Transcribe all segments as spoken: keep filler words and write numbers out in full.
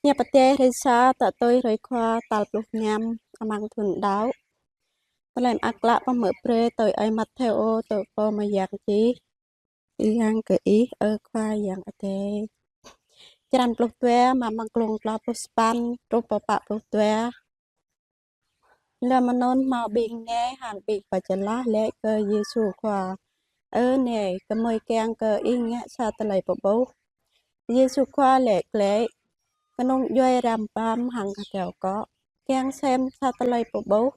Hiăp Adai hrơi sa, tơdơi hrơi Khua tal pluh năm amăng thun đăo. Tơlơi mơak klă pơhmư̆ brơi tui ơi Mattheo, tui pô mơyang čih. Ư-ang kơ Ih, ơ Khua Yang Adai. Črăn pluh dua, mơ̆ng glông klâo pluh sapăn truh pơ pă pluh dua. Lơm anŭn hmâo ƀing nai hăng ƀing pơčơlah laĭ kơ Yêsu Khua: Ơ Nai, gơmơi kiăng kơ Ih ngă sa tơlơi pơƀuh. Yêsu Khua laĭ glaĭ: Kơnung djuai răm ƀăm hăng kơkiao kŏ kiăng sem sa tơlơi pơƀuh,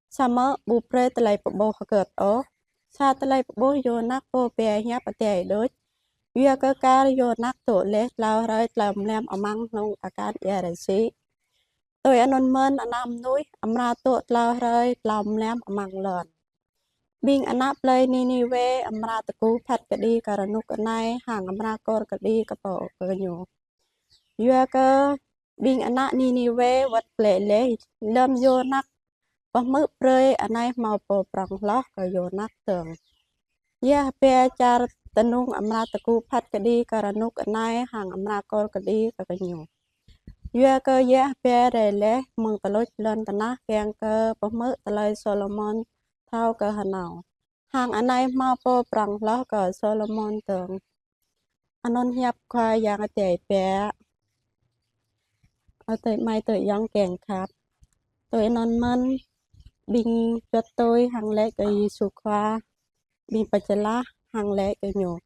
samơ̆ ƀu brơi tơlơi pơƀuh hơget ôh. Sa tơlơi pơƀuh Yôna pô pơhiăp Adai đôč. Yua kơ kar Yôna dŏ laih klâo hrơi klâo mlam amăng hnung akan ia rơsĭ, tui anŭn mơ̆n Ană Mơnuih amra dŏ klâo hrơi klâo mlam amăng lŏn. Ƀing ană plơi Niniwê amra tơgŭ phat kơđi kơ rơnŭk anai hăng amra kôr kơđi kơ pô kơ ñu. Yua kơ ƀing ană Niniwê wơ̆t glaĭ laih lơm Yôna pơhmư̆ brơi anai hmâo pô prŏng hloh kơ Yôna dơ̆ng. Yua hơbia čar tơnung amra tơgŭ phat kơđi kơ rơnŭk anai hăng amra kôr kơđi kơ ñu. Yua kơ yua hơbia rai laih mơ̆ng tơlôč lŏn tơnah kiăng kơ pơhmư̆ tơlơi Solomôn thâo kơ hơnâo. Hăng anai hmâo pô prŏng hloh kơ Solomôn dơ̆ng. Anŭn hiăp Khua Yang Adai biă. Ơ adơi amai ayŏng kiăng khăp. Tui anŭn mơ̆n ƀing čuăt tui hăng laĭ kơ Yêsu Khua, ƀing pơčơlah hăng laĭ kơ ñu: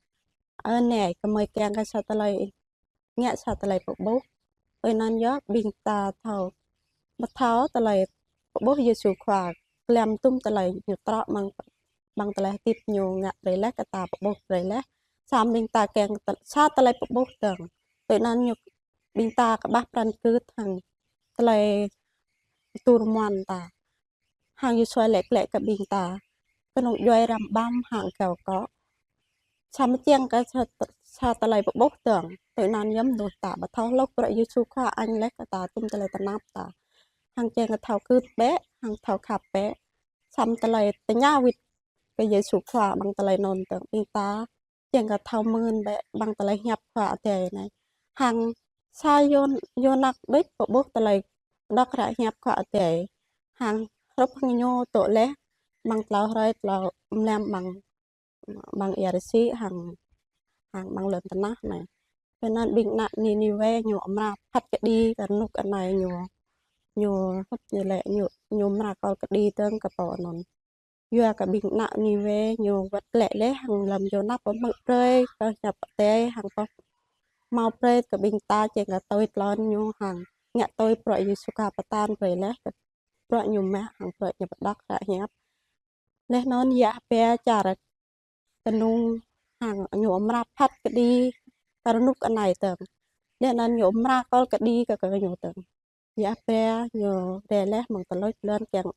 Ơ Nai, gơmơi kiăng kơ sa tơlơi, ngă sa tơlơi pơƀuh. Tui anŭn yơh ƀing ta thâo, ƀu thâo tơlơi pơƀuh Yêsu Khua, glăm tum tơlơi ñu trŏ mơ̆ng, ƀăng tơlơi hơdip ñu ngă brơi laih kơ ta, pơƀuh brơi laih. Samơ̆ ƀing ta kiăng tơ-, sa tơlơi pơƀuh dơ̆ng. Tui anŭn ñu ƀing ta kơƀah pran gưt hăng tơlơi tur muan ta. Hăng Yêsu laĭ glaĭ kơ ƀing ta: Kơnung djuai răm ƀăm hăng kơkiao kŏ, samơ̆ kiăng kơ sa, sa tơlơi pơƀuh dơ̆ng. Tui anŭn yơh mơnuih ta ƀu thâo hluh bruă Yêsu Khua añ laih kơ ta tum tơlơi tơnap ta. Hăng kiăng kơ thâo gưt bĕ, hăng thâo khăp bĕ. Samơ̆ tơlơi tơña wĭt kơ Yêsu Khua ƀăng tơlơi anŭn dơ̆ng, ƀing ta kiăng kơ thâo mưn bĕ ƀăng tơlơi hiăp Khua Adai anai. Hăng sa Yôn-, Yôna đôč pơƀuh tơlơi đŏk hră hiăp Khua Adai. Hăng hrup hăng ñu dŏ laih ƀăng klâo hrơi klâo mlam ƀăng, ƀăng ia rơsĭ hăng, hăng ƀăng lŏn tơnah anai. Tui anŭn ƀing ană Niniwê ñu amra phat kơđi kơ rơnŭk anai ñu, ñu hrup ñu laĭ ñu, ñu amra kôr kơđi dơ̆ng kơ pô anŭn. Yua kơ ƀing ană Niniwê ñu wơ̆t glaĭ laih hăng lơm Yôna pơhmư̆ brơi kơ hiăp Adai hăng pơhmư̆ brơi kơ ƀing ta kiăng kơ tui tlôn ñu hăng ngă tui bruă Yêsu Khua pơtă brơi laih, bruă ñu mă hăng bruă ñu pơđŏk hră hiăp. Laih anŭn yua hơbia čar tơnung hăng ñu amra phat kơđi kơ rơnŭk anai dơ̆ng. Laih anŭn ñu amra kôr kơđi kơ, kơ ñu dơ̆ng. Yua hơbia ñu rai laih mơ̆ng tơlôč lŏn kiăng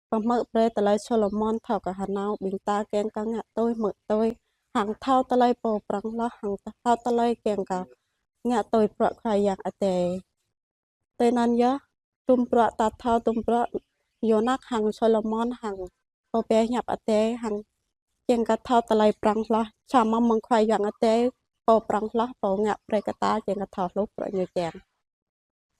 pơhmư̆ brơi tơlơi Solomôn thâo kơ hơnâo, ƀing ta kiăng kơ ngă tui hmư̆ tui, hăng thâo tơlơi pô prŏng hloh, hăng thâo tơlơi kiăng kơ ngă tui bruă Khua Yang Adai. Tui anŭn yơh, tum bruă ta thâo, tum bruă Yôna hăng Solomôn hăng pô pơhiăp Adai hăng kiăng kơ thâo tơlơi prŏng hloh, samơ̆ mơ̆ng Khua Yang Adai, pô prŏng hloh, pô ngă brơi kơ ta kiăng kơ thâo hluh bruă ñu kiăng.